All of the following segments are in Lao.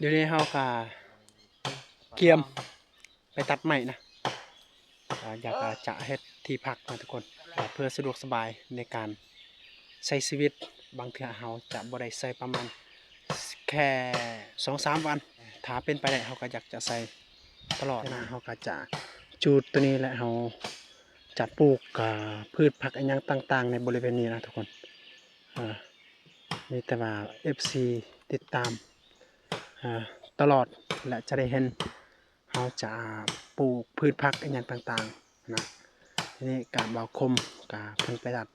ດຽວນີ້ເຮົາກະກຽມໄປຕັດໄມ້ນະ ອາ ຢາກຈະເຮັດທີ່ພັກນະທຸກຄົນ ເພື່ອສະດວກສະບາຍໃນການໃຊ້ຊີວິດ. ບາງເທື່ອເຮົາຈະບໍ່ໄດ້ໃຊ້ປະມານແຄ່ສອງສາມວັນ ຖ້າເປັນໄປໄດ້ເຮົາກະຢາກຈະໃຊ້ຕະຫຼອດນະ. ເຮົາກະຈະຈູດໂຕນີ້ ແລະ ເຮົາຈະປູກ ອາ ພືດຜັກອີ່ຫຍັງຕ່າງໆໃນບໍລິເວນນີ້ນະທຸກຄົນ. ເອີ ມີແຕ່ວ່າເອັຟຊີຕິດຕາມ ເອີ ຕະຫຼອດ ແລະ ຈະໄດ້ເຫັນເຮົາຈະປູກພືດຜັກອີ່ຫຍັງຕ່າງໆນະ. ທີນີ້ກະບ່າວຄົມກະເພິ່ນໄປຕັດ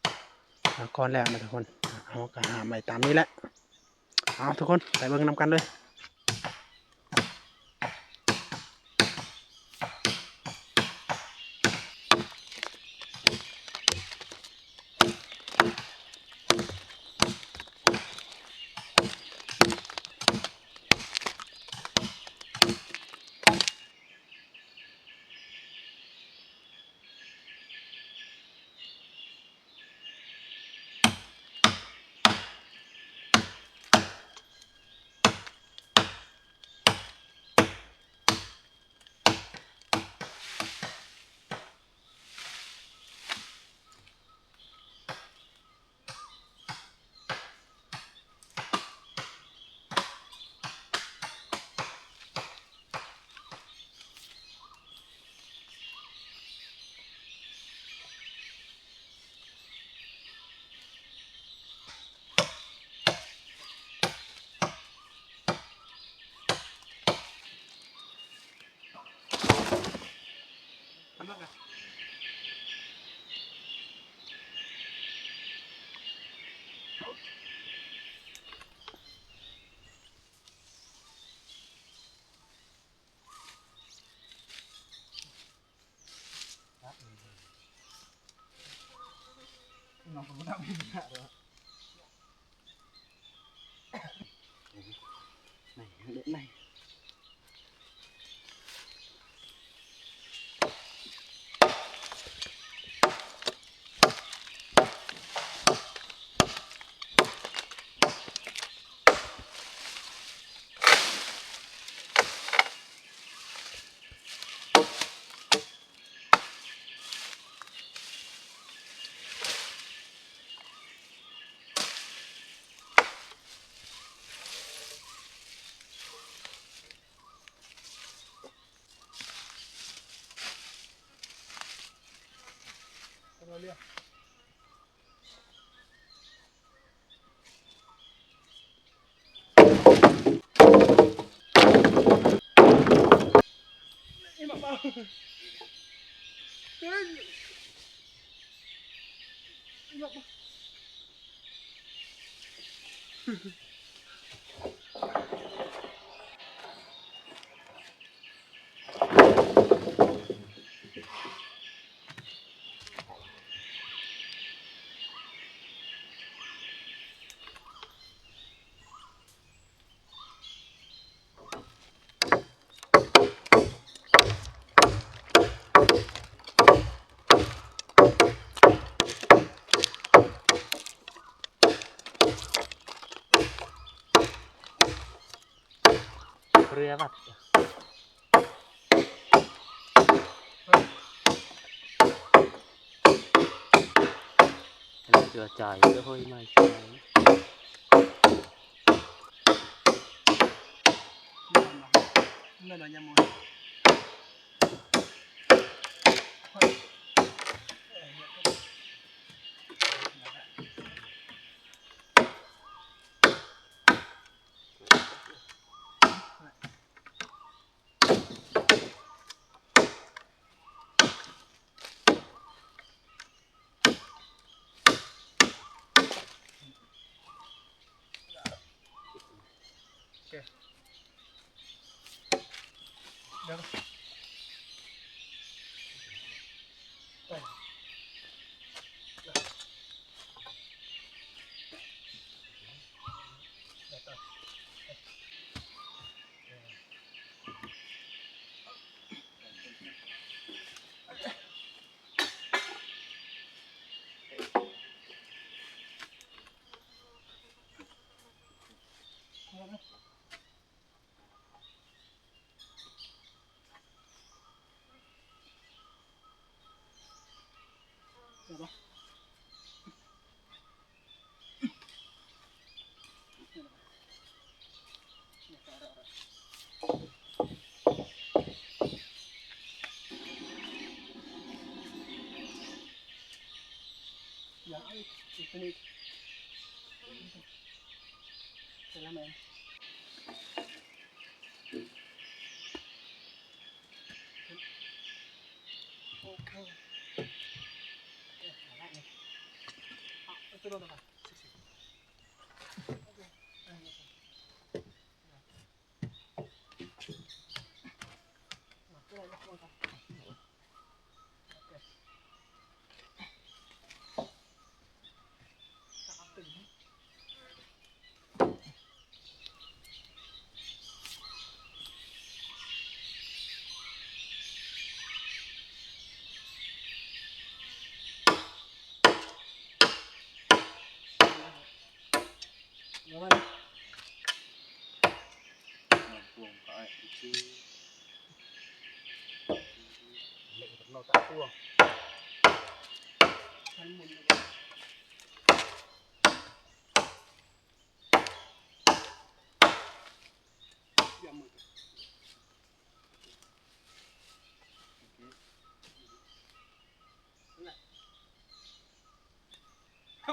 ກ່ອນແລ້ວນະທຸກຄົນ. ເຮົາກະຫາໄມ້ຕາມນີ້ແຫຼະ. ເອົາ ທຸກຄົນ ໄປເບິ່ງນຳກັນເລີຍ. ເຮືອວັດ ເຮືອຈ່າຍເດີ ໂອ້ຍ ມາຈ່າຍ.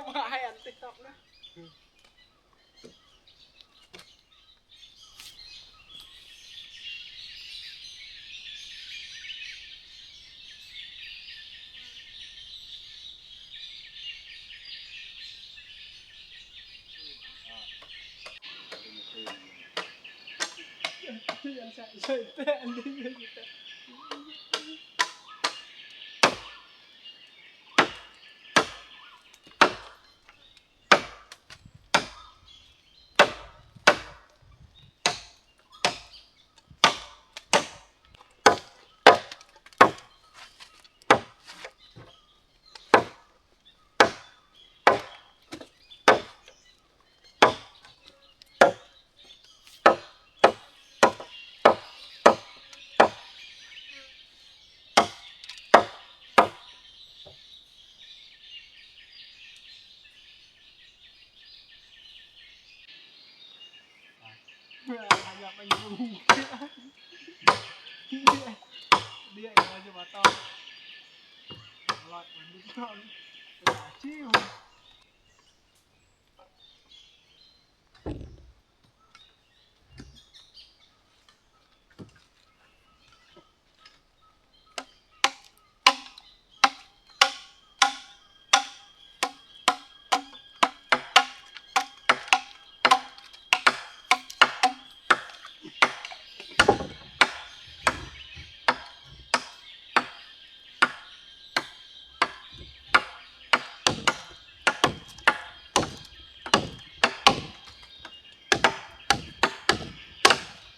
ວ່າໃຫ້ອັນຕິກຕັອກນະ.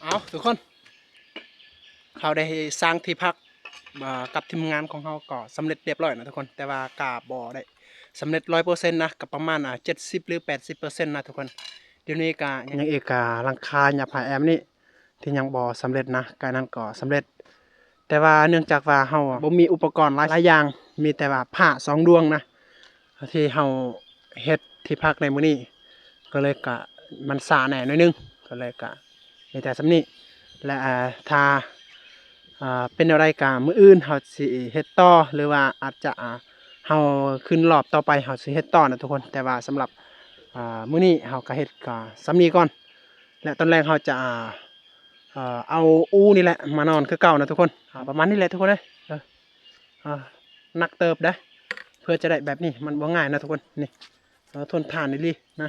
ເອົາ ທຸກຄົນ ເຮົາໄດ້ສ້າງທີ່ພັກ ເອີ ກັບທີມງານຂອງເຮົາກໍສຳເລັດຮຽບຮ້ອຍນະທຸກຄົນ, ແຕ່ວ່າກະບໍ່ໄດ້ສຳເລັດຮ້ອຍເປີເຊັນນະ, ກໍປະມານ ອາ ເຈັດສິບ ຫຼື ແປດສິບເປີເຊັນນະທຸກຄົນ. ດຽວນີ້ກະຍັງອີກ ກະຫຼັງຄາຫຍ້າຜາແອມນີ້ ທີ່ຍັງບໍ່ສຳເລັດນະ, ກະນັ້ນກໍສຳເລັດ. ແຕ່ວ່າເນື່ອງຈາກວ່າເຮົາບໍ່ມີອຸປະກອນຫຼາຍ ຫຼາຍຢ່າງ, ມີແຕ່ວ່າຜ້າສອງດວງນະ ທີ່ເຮົາເຮັດທີ່ພັກໃນມື້ນີ້ ກໍເລີຍກະມັນຊ້າແດ່ໜ້ອຍໜຶ່ງ, ກໍເລີຍກະມີແຕ່ສ່ຳນີ້ ແລະ ອາ ຖ້າ ອາ ເປັນແນວໃດກະມື້ອື່ນເຮົາຊິເຮັດຕໍ່ ຫຼືວ່າອາດຈະ ອາ ເຮົາຂຶ້ນລອບຕໍ່ໄປເຮົາຊິເຮັດຕໍ່ນະທຸກຄົນ. ແຕ່ວ່າສຳລັບ ອາ ມື້ນີ້ເຮົາກະເຮັດກະສ່ຳນີ້ກ່ອນ ແລະ ຕອນແລງເຮົາຈະ ອາ ເອົາອູ່ນີ້ແຫຼະມານອນຄືເກົ່ານະທຸກຄົນ. ອາ ປະມານນີ້ແຫຼະທຸກຄົນເອີຍ. ເອີ ໜັກເຕີບເດ້ ເພື່ອຈະໄດ້ແບບນີ້ ມັນບໍ່ງ່າຍນະທຸກຄົນ. ນີ້ ເອີ ທົນທານອີ່ຫຼີນະ.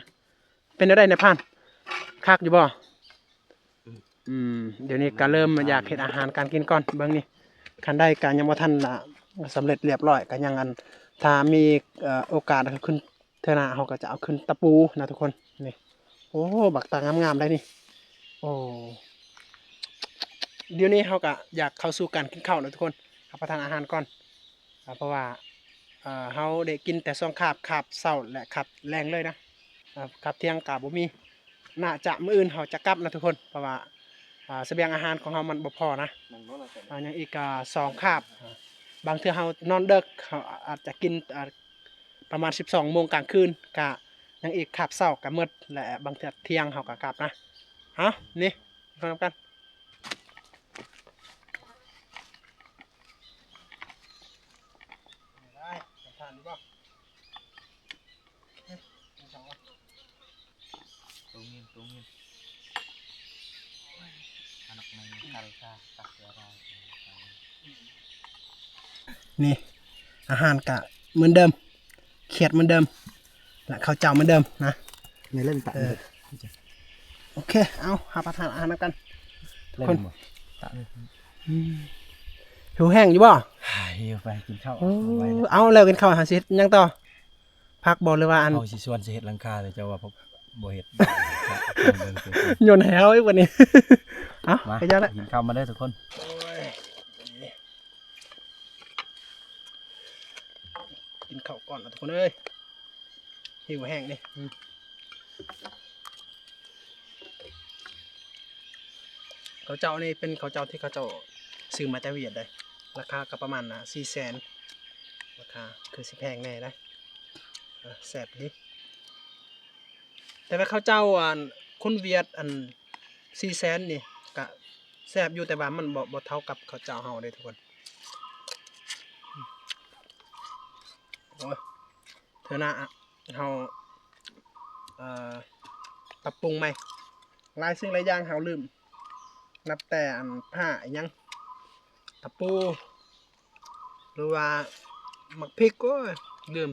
ເປັນແນວໃດນາຍພານ ຄັກຢູ່ບໍ່? ອືມ ດຽວນີ້ກະເລີ່ມຢາກເຮັດອາຫານການກິນກ່ອນ. ເບິ່ງນີ້ ຄັນໄດ້ກະຍັງບໍ່ທັນ ອາ ສຳເລັດຮຽບຮ້ອຍ ກະຍັງ ອັນ ຖ້າມີ ເອີ ໂອກາດຂຶ້ນ ເທື່ອໜ້າເຮົາກໍຈະເອົາຂຶ້ນຕະປູນະທຸກຄົນ. ນີ້ ໂອ້ ບັກຕາງາມໆໄດ໋ນີ້. ໂອ້ ດຽວນີ້ເຮົາກໍຢາກເຂົ້າສູ່ການກິນເຂົ້ານະທຸກຄົນ, ຮັບປະທານອາຫານກ່ອນ. ອາ ເພາະວ່າ ເອີ ເຮົາໄດ້ກິນແຕ່ສອງຄາບ, ຄາບເຊົ້າ ແລະ ຄາບແລງເລີຍນະ. ເອີ ຄາບທ່ຽງກໍບໍ່ມີ, ໜ້າຈະມື້ອື່ນເຮົາຈະກັບນະທຸກຄົນ, ເພາະວ່າ ອາ ສະບຽງອາຫານຂອງເຮົາມັນບໍ່ພໍນະ. ອາ ຍັງອີກ ອາ ສອງຄາບ. ອາ ບາງເທື່ອເຮົານອນເດິກ ເຮົາອາດຈະກິນ ອາ ປະມານສິບສອງໂມງກາງຄືນ ກະຍັງອີກຄາບເຊົ້າກະໝົດ ແລະ ບາງເທື່ອທ່ຽງເຮົາກະກັບນະ. ເອົາ ນີ້ ເຂົ້ານຳກັນ. ໄດ້ ທານຢູ່ບໍ່? ຕວງເງິນ ຕວງເງິນ ອັນນັ້ນ ນີ້ ອາຫານກະເໝືອນເດີມ ຂຽດເໝືອນເດີມ ແລະ ເຂົ້າເຈົ້າເໝືອນເດີມນະ. ນີ້ເລີຍ ເອີ ໂອເຄ ເອົາ ຮັບປະທານອາຫານນຳກັນທຸກຄົນ. ຫິວແຮງຢູ່ບໍ່? ຫິວ ໄປກິນເຂົ້າ. ເອົາ ແລ້ວກິນເຂົ້າຫາຊິເຮັດຫຍັງຕໍ່? ຜັກບໍ່ ຫຼືວ່າອັນ ເຮົາຊິຊວນຊິເຮັດຫຼັງຄາ ແຕ່ເຈົ້າວ່າບໍ່ເຮັດ ໂຍນໃຫ້ເຮົາອີກບັດນີ້. ເອົາ ມາ ໄປເຈົ້າລະ ກິນເຂົ້າມາເດີທຸກຄົນ. ໂອ້ຍ ກິນເຂົ້າກ່ອນລະທຸກຄົນເອີຍ ຫິວແຮງນີ້. ເຂົ້າເຈົ້ານີ້ເປັນເຂົ້າເຈົ້າທີ່ເຂົາເຈົ້າຊື້ມາແຕ່ຫວຽດເດ້ ລາຄາກໍປະມານສີ່ແສນ ລາຄາຄືຊິແພງແດ່ເດ້. ເອີ ແຊບດີ ແຕ່ວ່າເຂົ້າເຈົ້າ ອັນ ຄົນຫວຽດ ອັນ ສີ່ແສນນີ້ກະແຊບຢູ່ ແຕ່ວ່າມັນບໍ່ ບໍ່ເທົ່າກັບເຂົ້າເຈົ້າເຮົາເດ້ທຸກຄົນ. ໂອ້ຍ ເທື່ອໜ້າເຮົາ ເອີ ປັບປຸງໃໝ່ ຫຼາຍສິ່ງຫຼາຍຢ່າງເຮົາລືມ ນັບແຕ່ອັນຜ້າອີ່ຫຍັງ ຕະປູ ຫຼືວ່າໝາກພິກ ໂອ້ຍ ລືມ.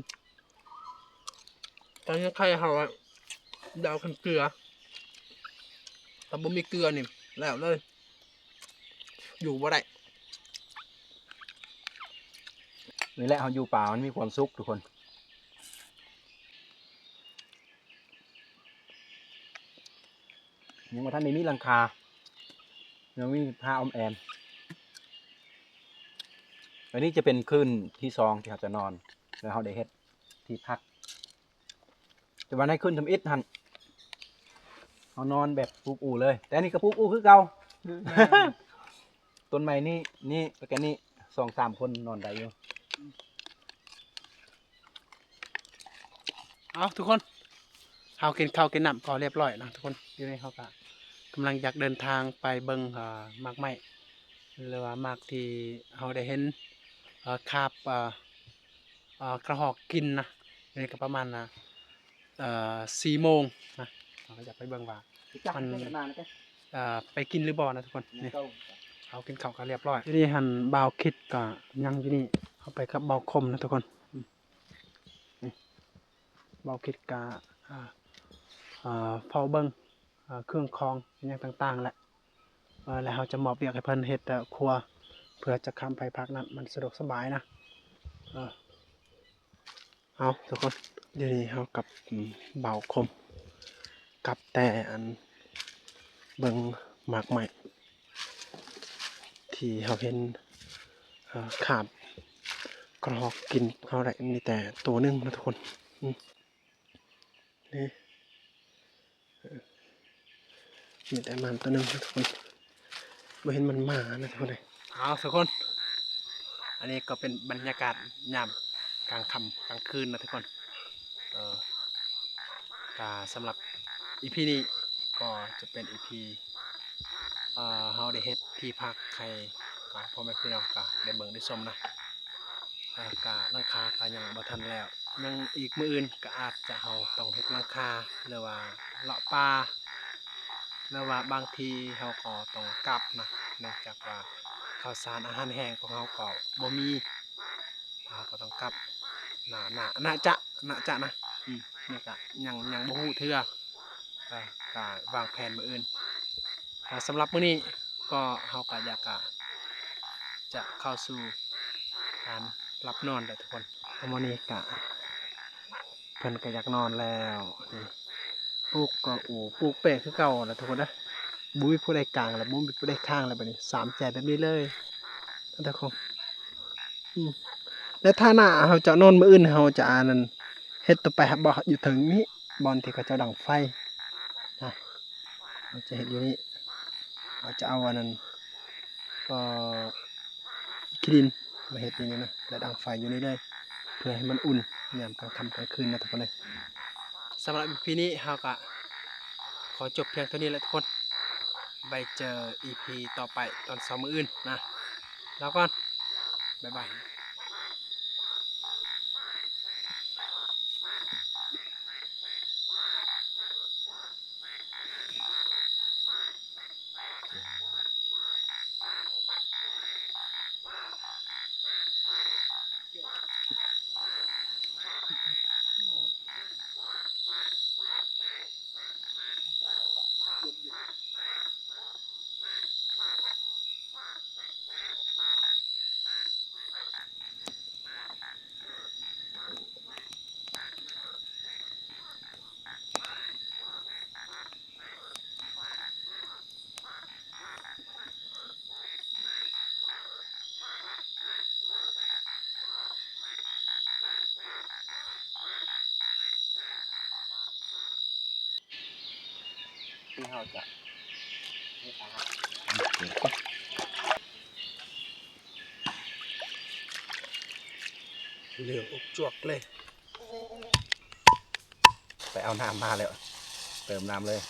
ຕອນນີ້ໄຂ່ເຮົາອະ ດາວຂຶ້ນເກືອ ຖ້າບໍ່ມີເກືອນີ້ແລ້ວເລີຍ ຢູ່ບໍ່ໄດ້. ນີ້ແຫຼະ ເຮົາຢູ່ປ່າມັນມີຄວາມສຸກທຸກຄົນ. ຍັງບໍ່ທັນໄດ້ມີຫຼັງຄາ ຍັງມີຜ້າອ້ອມແອມ. ອັນນີ້ຈະເປັນຄືນທີສອງທີ່ເຮົາຈະນອນ ແລ້ວເຮົາໄດ້ເຮັດທີ່ພັກ. ແຕ່ວ່າໃນຄືນທຳອິດຫັ້ນ ເຮົານອນແບບປູບອູ່ເລີຍ ແຕ່ອັນນີ້ກໍປູບອູ່ຄືເກົ່າ. ແມ່ນ ຕົ້ນໄມ້ນີ້ ນີ້ ແລ້ວກໍນີ້ ສອງສາມຄົນນອນໄດ້ຢູ່. ເອົາ ທຸກຄົນ ເຮົາກິນເຂົ້າກິນນ້ຳກໍຮຽບຮ້ອຍນະທຸກຄົນ. ດຽວນີ້ເຮົາກໍກຳລັງຢາກເດີນທາງໄປເບິ່ງ ເອີ ໝາກໄມ້ ຫຼືວ່າໝາກທີ່ເຮົາໄດ້ເຫັນ ເອີ ຄາບ ເອີ ເອີ ກະຮອກກິນນະ. ດຽວນີ້ກໍປະມານ ເອີ ສີ່ໂມງນະ ເຮົາກໍຢາກໄປເບິ່ງວ່າມັນ ເອີ ໄປກິນຫຼືບໍ່ນະທຸກຄົນ. ນີ້ ເຮົາກິນເຂົ້າກໍຮຽບຮ້ອຍ. ດຽວນີ້ຫັ້ນບ່າວຄິດກໍຍັງຢູ່ນີ້ ເຮົາໄປກັບບ່າວຄົມນະທຸກຄົນ. ນີ້ ບ່າວຄິດກະ ເອີ ເຝົ້າເບິ່ງ ເອີ ເຄື່ອງຂອງອີ່ຫຍັງຕ່າງໆແຫຼະ. ເອີ ແລ້ວເຮົາຈະມອບວຽກໃຫ້ເພິ່ນເຮັດ ເອີ ຄົວ ເພື່ອຈະຂ້າມໄປພັກນັ້ນ ມັນສະດວກສະບາຍນະ. ເອີ ເອົາທຸກຄົນ ດຽວນີ້ເຮົາກັບ ອືມ ບ່າວຄົມ ກັບແຕ່ອັນເບິ່ງໝາກໄມ້ ທີ່ເຮົາເຫັນ ເອີ ຄາບກະຮອກກິນເຮົາໄດ້ມີແຕ່ໂຕໜຶ່ງນະທຸກຄົນ. ອືມ ນີ້ ເອີ ມີແຕ່ໝານໂຕໜຶ່ງນະທຸກຄົນ ບໍ່ເຫັນມັນມານະທຸກຄົນເອີຍ. ເອົາ ທຸກຄົນ ອັນນີ້ກໍເປັນບັນຍາກາດຍາມກາງຄ່ຳກາງຄືນນະທຸກຄົນ. ເອີ ກະສຳລັບອີພີນີ້ກໍຈະເປັນອີພີ ເອີ ເຮົາໄດ້ເຮັດທີ່ພັກໃຫ້ ເອີ ພໍ່ແມ່ພີ່ນ້ອງກະໄດ້ເບິ່ງໄດ້ຊົມນະ. ເອີ ກະຫຼັງຄາກະຍັງບໍ່ທັນແລ້ວ ຍັງອີກມື້ອື່ນກະອາດຈະເຮົາຕ້ອງເຮັດຫຼັງຄາ ຫຼືວ່າເລາະປ່າ ຫຼືວ່າບາງທີເຮົາກໍຕ້ອງກັບນະ ເນື່ອງຈາກວ່າເຂົ້າສານອາຫານແຫ້ງຂອງເຮົາກໍບໍ່ມີ ເຮົາກໍຕ້ອງກັບ ໜ້າ ໜ້າ ໜ້າຈະ ໜ້າຈະນະ. ອືມ ນີ້ກະຍັງ ຍັງບໍ່ຮູ້ເທື່ອ ເອີ ກະວາງແຜນມື້ອື່ນ. ກະສຳລັບມື້ນີ້ກໍ ເຮົາກະຢາກ ກະຈະເຂົ້າສູ່ການຫຼັບນອນແລ້ວທຸກຄົນ. ມື້ນີ້ກະເພິ່ນກະຢາກນອນແລ້ວ ນີ້ ປູກກໍອູ ປູກແປກຄືເກົ່າລະທຸກຄົນເດີ. ບໍ່ມີຜູ້ໃດກາງລະ ບໍ່ມີຜູ້ໃດຄ້າງລະ ບາດນີ້ສາມແຈແບບນີ້ເລີຍນະທຸກຄົນ. ອືມ ແລະ ຖ້າໜ້າເຮົາຈະນອນມື້ອື່ນ ເຮົາຈະ ອັນນັ້ນ ເຮັດຕໍ່ໄປ ເຮົາເບາະຢູ່ເທິງນີ້ ບ່ອນທີ່ເຂົາເຈົ້າດັງໄຟນະ ເຮົາຈະເຮັດຢູ່ນີ້ ເຮົາຈະເອົາ ອັນນັ້ນ ເອີ ຂີ້ດິນມາເຮັດຢູ່ນີ້ນະ ແລະ ດັງໄຟຢູ່ນີ້ເລີຍ ເພື່ອໃຫ້ມັນອຸ່ນ ຍາມກາງຄ່ຳກາງຄືນນະທຸກຄົນເອີຍ. ສຳລັບອີພີນີ້ເຮົາກະຂໍຈົບພຽງເທົ່ານີ້ແຫຼະທຸກຄົນ, ໄວ້ເຈີອີພີຕໍ່ໄປຕອນເຊົ້າມື້ອື່ນນະ. ລາກ່ອນ, ບາຍບາຍ. ທີ່ເຮົາຈະ ເຫຼືອອົກຈວກເລີຍ. ໄປເອົານ້ຳມາແລ້ວ ເຕີມນ້ຳເລີຍ.